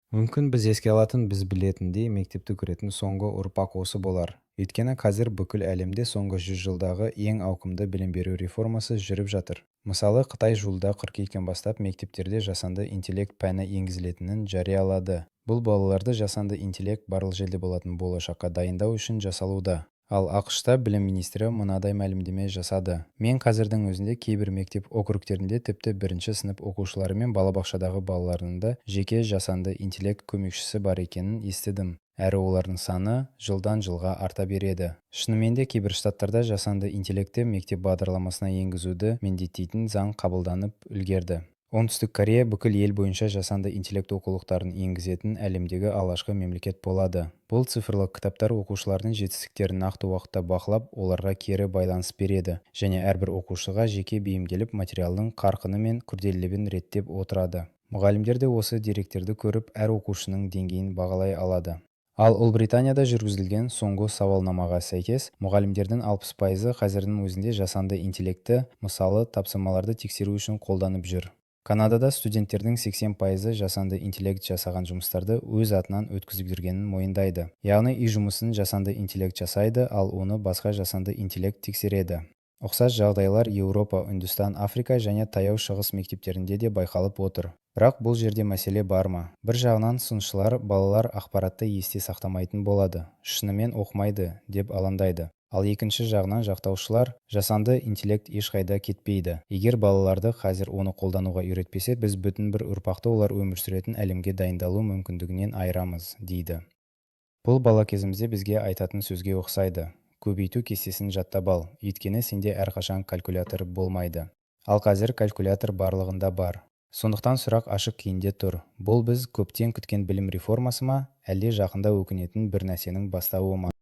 Мүмкін, біз еске алатын, біз білетіндей мектепті көретін соңғы ұрпақ осы болар. Өйткені қазір бүкіл әлемде соңғы 100 жылдағы ең ауқымды білім беру реформасы жүріп жатыр. Мысалы, Қытай жуырда, қыркүйектен бастап мектептерде жасанды интеллект пәні енгізілетінін жариялады. Бұл балаларды жасанды интеллект барлық жерде болатын болашаққа дайындау үшін жасалуда. Ал АҚШ-та білім министрі мынадай мәлімдеме жасады: «Мен қазірдің өзінде кейбір мектеп округтерінде тіпті бірінші сынып оқушылары мен балабақшадағы балалардың да жеке жасанды интеллект көмекшісі бар екенін естідім, әрі олардың саны жылдан жылға арта береді». Шынымен де, кейбір штаттарда жасанды интеллектті мектеп бағдарламасына енгізуді міндеттейтін заң қабылданып үлгерді. Оңтүстік Корея бүкіл ел бойынша жасанды интеллект оқулықтарын енгізетін әлемдегі алғашқы мемлекет болады. Бұл цифрлық кітаптар оқушылардың жетістіктерін нақты уақытта бақылап, оларға кері байланыс береді және әрбір оқушыға жеке бейімделіп, материалдың қарқыны мен күрделілігін реттеп отырады. Мұғалімдер де осы деректерді көріп, әр оқушының деңгейін бағалай алады. Ал Ұлыбританияда жүргізілген соңғы сауалнамаға сәйкес, мұғалімдердің 60%-ы қазірдің өзінде жасанды интеллектті, мысалы, тапсырмаларды тексеру үшін қолданып жүр. Канадада студенттердің 80%-ы жасанды интеллект жасаған жұмыстарды өз атынан өткізіп жүргенін мойындайды. Яғни үй жұмысын жасанды интеллект жасайды, ал оны басқа жасанды интеллект тексереді. Ұқсас жағдайлар Еуропа, Үндістан, Африка және Таяу Шығыс мектептерінде де байқалып отыр. Бірақ бұл жерде мәселе бар ма? Бір жағынан, сыншылар балалар ақпаратты есте сақтамайтын болады, шынымен оқымайды деп алаңдайды. Ал екінші жағынан, жақтаушылар жасанды интеллект ешқайда кетпейді, егер балаларды қазір оны қолдануға үйретпесек, біз бүтін бір ұрпақты олар өмір сүретін әлемге дайындалу мүмкіндігінен айырамыз дейді. Бұл бала кезімізде бізге айтатын сөзге ұқсайды: «Көбейту кестесін жаттап ал, өйткені сенде әрқашан калькулятор болмайды». Ал қазір калькулятор барлығында бар. Сондықтан сұрақ ашық күйінде тұр: бұл біз көптен күткен білім реформасы ма, әлде жақында өкінетін бір нәрсенің бастауы ма?